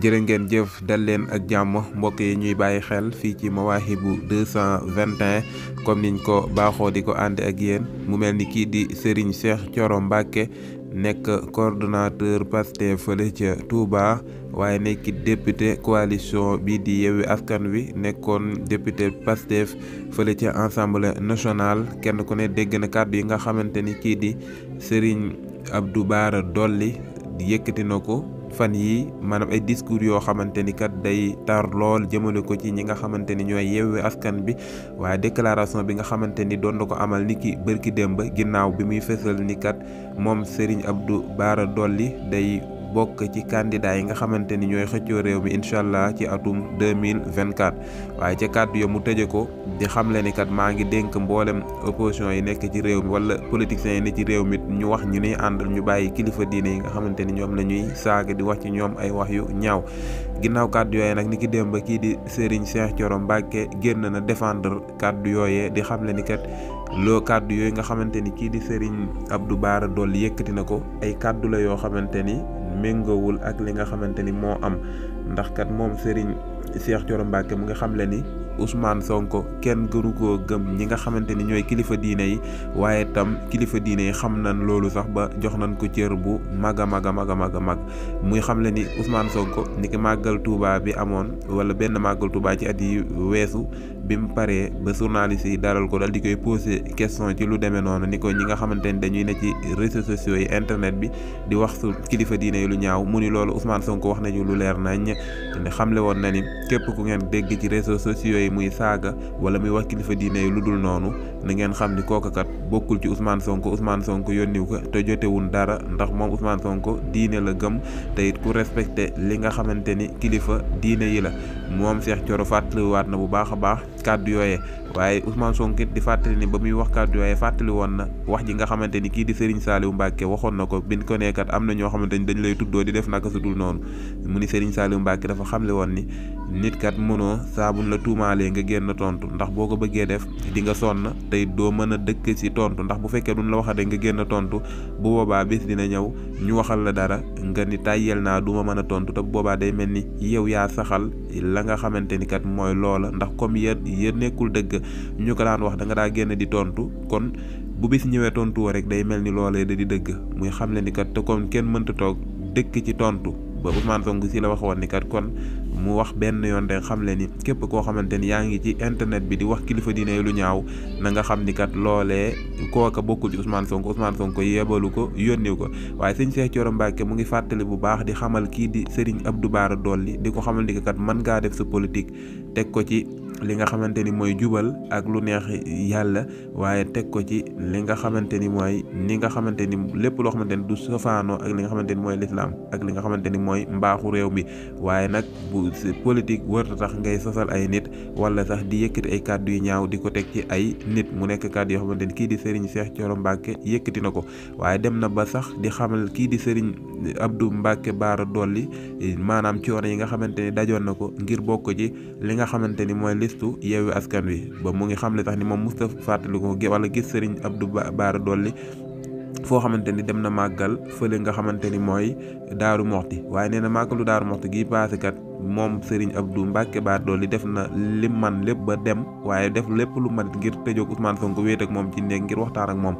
jërë ngeen jëf dal leen ak jàmm mbokk yi ñuy bàyyi xel fii ci Mawahibou 221 comme niñ ko baaxoo di ko ànd ak yéen mu mel ni kii di Serigne Cheikh Thioro Mbacké nekk coordonnateur Pastef fële ca Touba waaye nekk député coalition bii di Yewwi Askan Wi nekkoon député Pastef fële ca Assemblée nationale kenn ku ne dégg na kàddu yi nga xamante ni kii di Serigne Abdou Bara Dolly yëkkati na ko fan yi maanaam ay discours yoo xamante ni kat day tar lool jëmale ko ci ñi nga xamante ni ñooy Yewwi Askan bi waaye déclaration bi nga xamante ni doon na ko amal ni ki bërki démb ginnaaw bi muy fësal ni kat moom Serigne Abdou Bara Dolly day bokk ci candidat yi nga xamante ni ñooy xëccoo réew mi incha allah ci atum 2024 waaye ca kàddu yo mu tëje ko di xamle ni kat maa ngi dénk mboolem opposition yi nekk ci réew mi wala politiciens yi ne ci réew mi ñu wax ñu ni àndal ñu bàyyi kilifa diine yi nga xamante ni ñoom la ñuy saaga di wax ci ñoom ay wax yu ñaaw ginnaaw kàddu yooyee nag ni ki démb kii di Serigne Cheikh Thioro Mbacké génn na défendre kàddu yooyee di xamle ni kat loo kàddu yooyu nga xamante ni kii di Serigne Abdou Bara Dolly yëkkati na ko ay kàddu la yoo xamante ni méngoowul ak li nga xamante ni moo am ndax kat moom Serigne Cheikh Thioro Mbacké mu ngi xamle ni Ousmane Sonko kenn gënu koo gëm ñi nga xamante ni ñooy kilifa diine yi waaye tam kilifa diine yi xam nañ loolu sax ba jox nañ ko cër bu mag a mag muy xamle ni Ousmane Sonko ni ki màggal Touba bi amoon wala benn màggal Touba ci at yi weesu bi mu paree ba journaliste yi dalal ko dal di koy posé question ci lu demee noonu ni ko ñi nga xamante ni dañuy ne ci réseaux sociaux yi internet bi di wax su kilifa diine yi lu ñaaw mu ni loolu Ousmane Sonko wax nañu lu leer nañ ne xamle woon na ni képp ku ngeen dégg ci réseaux sociaux yi muy saaga wala muy wax kilifa diine yi lu dul noonu na ngeen xam ni kooku kat bokkul ci Ousmane Sonko yónniw ko te jotewul dara ndax moom Ousmane Sonko diine la gëm te it ku respecté li nga xamante ni kilifa diine yi la moom Cheikh Thioro fàttaliwaat na bu baax a baax kàddu yooyee waaye Ousmane Sonko it di fàttali ni ba muy wax kàddu yooyee fàttali woon na wax ji nga xamante ni kii di Serigne Saliou Mbacké waxoon na ko biñ ko nekkat am na ñoo xamante ni dañ lay tuddoo di def naka su dul noonu mu ni Serigne Saliou Mbacké dafa xamle woon ni nit kat mënoo saabun la tuumaalee nga génn tontu ndax boo ko bëggee def di nga sonn tey doo mën a dëkk ci tontu ndax bu fekkee duñ la waxate nga génn tontu bu boobaa bis dina ñëw ñu waxal la dara nga ni tàyyel naa du ma mën a tontu te bu boobaa day mel ni yow yaa saxal la nga xamante ni kat mooy loola ndax comme yéen nekkul dëgg ñu ko daan wax da nga daa génn di tontu kon bu bis ñëwee tontu woo rek day mel ni loolee da di dëgg muy xamle ni kat te kon kenn mënta toog dëkk ci tontu ba Ousmane Sonko si la waxoon ni kat kon mu wax benn yoon rek xam le ni képp koo xamante ni yaa ngi ci internet bi di wax kilifa diine lu ñaaw na nga xam ni kat loolee kooka bokkul ci Ousmane Sonko yebalu ko yónniw ko waaye sëñ Cheikh Thioro Mbacké mu ngi fàttali bu baax di xamal kii di Serigne Abdou Bara Dolly di ko xamal ni kat mën ngaa def sa politique teg ko ci li nga xamante ni mooy jubal ak lu neex yàlla waaye teg ko ci li nga xamante ni mooy ni nga xamante ni lépp loo xamante ni du sofaanoo ak li nga xamante ni mooy lislaam ak li nga xamante ni mooy mbaaxu réew mi waaye nag bu politique wërta tax ngay sosal ay nit wala sax di yëkkati ay kàddu yu ñaaw di ko teg ci ay nit mu nekk kàddu yoo xamante ni kii di Serigne Cheikh Thioro Mbacké yëkkati na ko waaye dem na ba sax di xamal kii di Serigne Abdou Mbacké Bara Dolly maanaam coono yi nga xamante ni dajoon na ko ngir bokk ci li nga xamante ni mooy listu Yewwi Askan Wi ba mu ngi xamle tax ni moom Moustapha fàttali ko wala gis Serigne Abdou Bara Dolly foo xamante ni dem na màggal fële nga xamante ni mooy Daaru Moxti waaye nee na màggalu Daaru Moxti gi paase kat moom Serigne Abdou Mbacké Bara Dolly def na lim man lépp ba dem waaye def lépp lu man ngir tëjoog Ousmane Sonko wéet ak moom ci néeg ngir waxtaan ak moom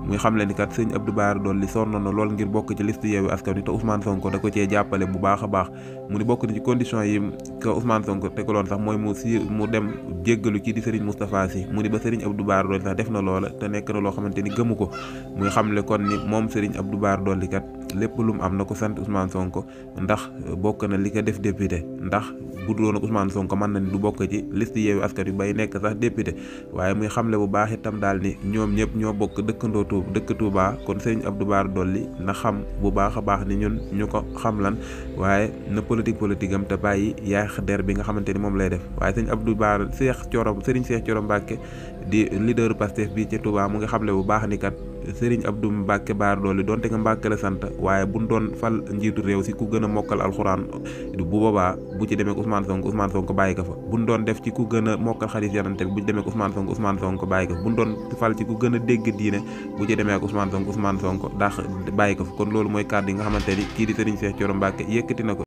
muy xam le ni kat Serigne Abdou Bara Dolly sonn na lool ngir bokk ci liste Yewwi Askan Wi te Ousmane Sonko da ko cee jàppale bu baax a baax mu ni bokk na ci condition yi que Ousmane Sonko tegaloon sax mooy mu dem jéggalu kii di Serigne Moustapha Sy mu ni ba Serigne Abdou Bara Dolly sax def na loola te nekk na loo xamante ni gëmu ko muy xamle kon ni moom Serigne Abdou Bara Dolly kat lépp lu mu am na ko sant Ousmane Sonko ndax bokk na li ko def député ndax bu doon Ousmane Sonko mën na ni du bokk ci liste Yewwi Askan Wi bay nekk sax député waaye muy xamle bu baax itam daal ni ñoom ñëpp ñoo bokk dëkk Touba kon Serigne Abdou Bara Dolly na xam bu baax a baax ni ñun ñu ko xam lan waaye na politique am te bàyyi yaax der bi nga xamante ni moom lay def waaye Serigne Abdou Bara Serigne Cheikh Thioro Mbacké di leader Pastef bi ci Touba mu ngi xamle bu baax ni kat Serigne Abdou Mbacké Bara Dolly donte nga Mbacké la sant waaye buñ doon fal njiitu réew si ku gën a mokkal alxuraan bu boobaa bu ci demee Ousmane Sonko bàyyi ko fa buñ doon def ci ku gën a mokkal xadiis Yonent bi bu ci demee Ousmane Sonko bàyyi ko fa buñ doon fal ci ku gën a dégg diine bu ci demee ak Ousmane Sonko bàyyi ko fa kon loolu mooy kàddu yi nga xamante ni kii di Serigne Cheikh Thioro Mbacké yëkkati na ko